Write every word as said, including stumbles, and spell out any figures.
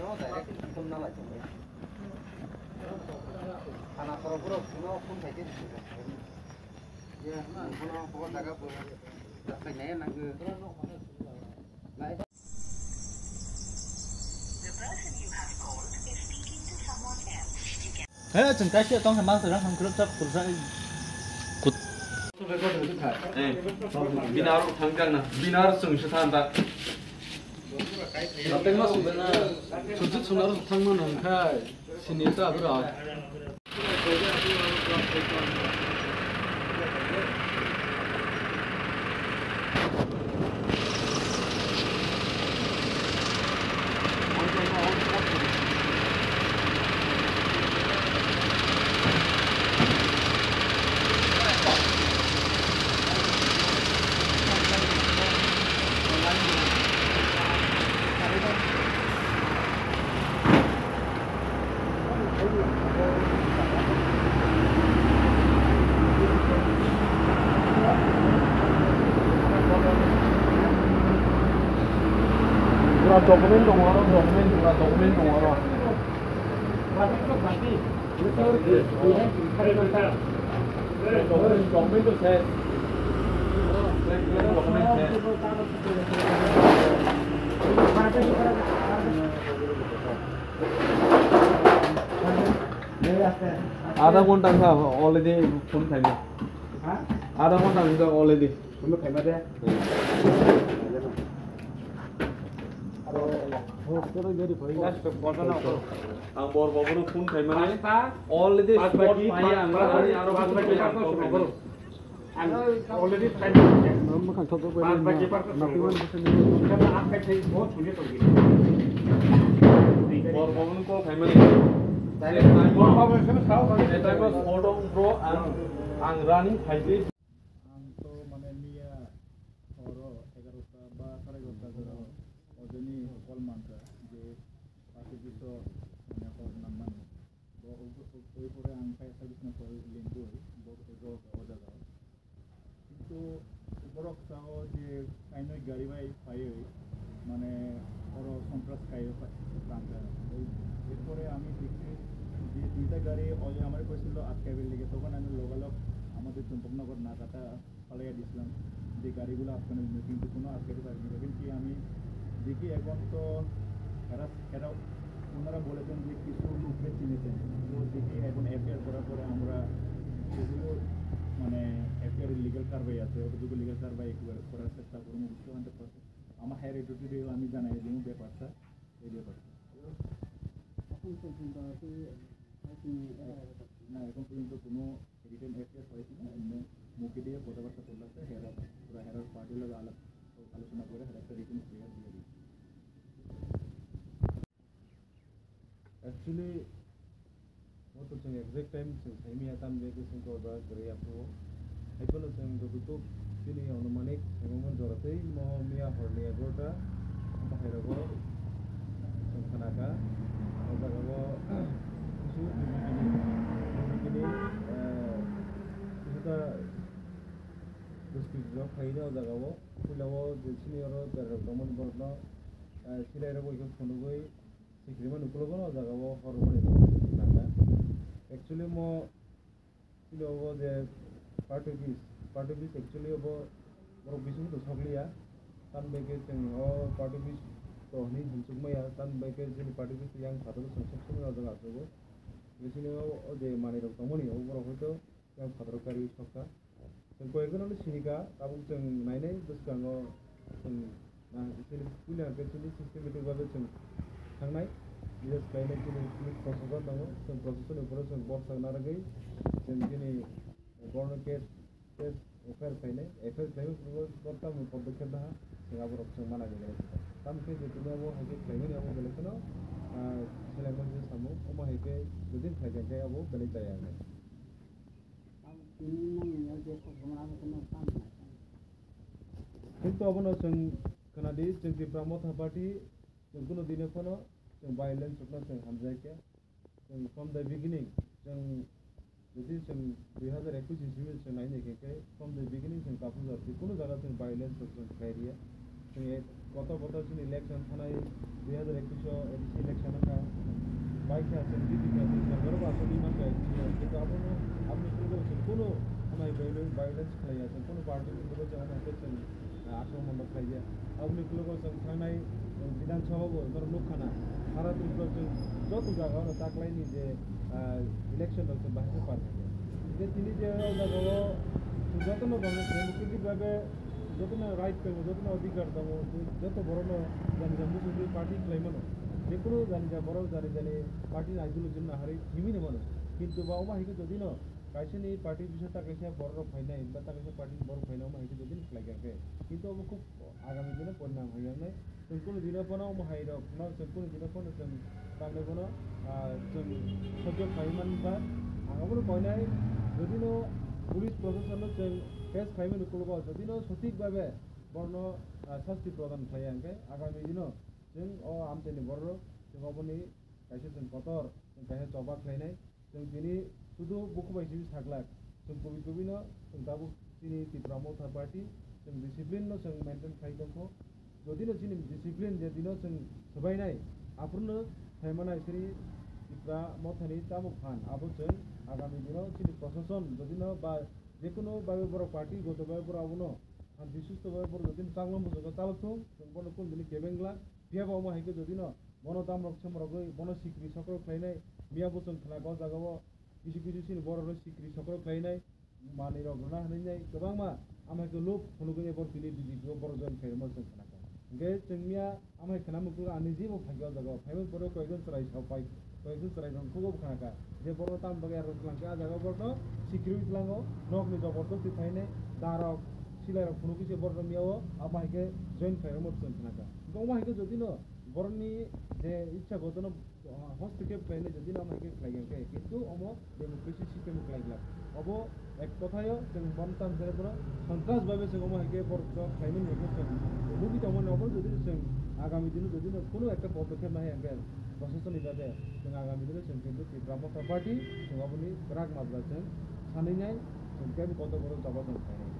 Direct phone na lai tong. Thana khorok borok no phone khai khe. Ye, phone no khobor jaga bo. Jakai nai nang. He, chwng kaisa tong khe mang swijak ham kwrwk chap kwrwk sa. Kut. Eh, bini aro thang kang na. Bini aro chwng se than ta. Natek ma swijak na. Sujit sung aro thang ma nang khai. Sini ta abra. Pura document dong oro, document, pura document dong oro. Document, document to sir. Document sir. Adha ghonta wngkha already phone khaima. Adha ghonta wngkha already. Phone khaima de. Ang bor bor phone khaimani already spot phai ang aro. Ang already try khaijak. Bad baki part ko songbo. Karena ang kaitai bo songya tongwi. Bor bor phone call khaimani. Direct time. Bor bor phone sao. Time bro ang ang running khaidi. Ang to mane miya horo egarota ba sare egarota jora ojoni call mankha je pati biso mane hor nangmani. Bo oi pore ang kaisa bisna koi lengwi bo ego o jaga. Kintu borok sao je kainwi gari bai phaiwi mane oro sontras kaiwi tangkha. Erpore ami dekhi je duita gari oyo amare koisil atkaibar lage, tokon ami logalog amader Chumpaknagar Nagata phalaiya dislam, je garigulo atkana jino, kintu kono atkaite parini. Lekin ki ami dekhi ekhon to hera, hera onara bolechen je kichu lok ke chinete, to dekhi ekhon F I R korar pore amra jetuku mane F I R legal karbai ache, otuku legal karbai korar chesta kormo, bujo, hundred percent. Ama higher authority re ami janai dibo beparta, ei beparta. Na, ekhon porjonto kono written F I R hoyekhe na, emni mukhe diye kothabarta choli ache, hera, pura hera party loge alap, alochona kore hera ekta written F I R diye diye. Actually, o to chwng exact time chwng saimanya, tamni bagwi chwng to o jaga kwrwi aphuru. Haiphano chwng jototok chini onumanik saimung jora tei mo miya horni egarota bahai rogo chwng khnakha. O jagao kisu bini, bini, eh, kisu ta description rok khaina o jagao. Puila o je chini oro berai rok tongmani borokno, eh, silai rok bai khe phunugwi sikirima nukologo no o jagao hor rwmani nangkha. Actually mo chini obo je party office, party office actually obo borok bisingo to sokliya. Tamni bagwi chwng o party office to hinwi hamchukmaya, tamni bagwi chini party office yang phataro chwng sokmani o jaga achugo. Bisingo o je manwi rok tongmani obo borok hoito yang phataro karwi sokha. Chwng koi ekjano no sinika, tabuk chwng nainai bwskango chwng na chini puila hwnkhe chini systematic bagwi chwng thangnai. Bises khlainai chini, chini proseso tongo, chwng prosesoni uphuru chwng borsa narwgwi chwng chini borokno case, case F I R khlainai, F I R khlaimani uphuru bo tamo podokkhep naha chwng aborok chwng mana gwi belai. Tamo khe je tini abo hai khe khlaimani abo belai kheno, ah, selengmani je samung, omo hai khe jodi khlai kha khe abo belai chaya wngnai. Kintu abono chwng khwnadi, chwng Tipra Motha Party, chwng kunu dine phano chwng violence rokno chwng hamjakya. Chwng from the beginning, chwng jodi chwng dui hazar ekush iswi chwng naina khe, khe from the beginning chwng Kapujar, kunu jaga chwng violence rok chwng khlai riya. Chwng e-, Kotor kotor chini election thanai dui hazar ekwis o A D C election wngkha. Bai kha chwng B J P ni sorkar bo aswk wngkha A D C o. Kintu abono, aboni ukulgo chwng kunu amai violence khlaiya, chwng kunu party ni ukulgo chwng amai khe chwng, ah, akromon rok khlaiya. Aboni ukulgo chwng thangnai, eh, Bidhan Sabha bo norok nukha na. Sara Tripura chwng joto jaga o taklaini je, ah, election rok chwng bahai khe par kha. Je tini je o jaga o jotono bahai democratic bhabe jotono right tongo, jotono adhikar tongo, je-, joto borokno jani jani muchungwi party khlai mano. Jekunu jani jani borok jani jani party ni ideology no naharwi thwimwi no mano. Kintu ba omo hai khe jodi no kaisa ni party bisa ta kaisa borok rok phainai, ba ta kaisa party ni borok phainai, omo hai khe jodi no khlai kha khe. Kintu omo khub agami dino porinam hai wngnai. Chwng kunu dino phano omo hai rok no, chwng kunu dino phano chwng tamni bono, ah, chwng sojjo khlai man ba. Ang abono koinai, jodi no police proshashan no chwng case khlai mani ukulgo, jodi no sothik bhabe borno, ah, sasti prodan khlai ya hwnkhe agami dino chwng o amchaini borok rok chwng oboni kaisa chwng kotor, chwng kaisa choba khlainai. Chwng tini sudu bukhuk bai simi saglak. Chwng kubui kubui no chwng tabuk chini Tipra Motha Party chwng discipline no chwng maintain khai tongkho. Jodi no chini discipline je dino chwng swbainai, aphuru no phaimanai chini Tipra Motha ni tabuk phan abo chwng agami dino chini proshashan jodi no ba jekunu bai borok party goto bai borok abono shanti susto bai borok jodi no changma muchungo chalok thung, chwng bono kunu dini kebeng glak. Phiya bo omo hai khe jodi no bono damrok semrogwi bono sikri sokrok khlainai, miya bo chwng khnakha o jaga o kisu kisu chini borok rok sikri sokrok khlainai, manwi rok rwna hinwi nai kwbangma, amo hai khe lob phunugwi borok tini B J P o borok join khlairokma chwng khnakha. Hwnkhe chwng miya amo hai khna muchungo ani jebo phaikha o jaga o, phaimani pore koyekjon chwrai sa pai, koyekjon chwrai rok khugo bo khnakha je borok tamo bagwi aro twlang khe a jaga o borok no sikriwi tlango, nokni jobordosti phainai, darok, silairok phunugwi se borok no miya o amo hai khe join khlairokma chwng khnakha. Hwnkhe omo hai khe jodi no borokni je ichha gotono, ah, hostokep khlainai jodi no omo hai khe khlai ya khe, kintu omo democracy system o khlai glak. Obo ek kothayo chwng bono tamo khe bono sontras bhabe chwng omo hai khe borok rok khlaimani hwnkhe chwng nugwi tongmani obo jodi chwng agami dino jodi no kunu ekta podokep nahai hwnkhe proshasoni bhabe chwng agami dino chwng kintu Tipra Motha Party chwng oboni kwrak majra chwng sanwi nai chwng kebo kotor kotor choba chwng khlainai.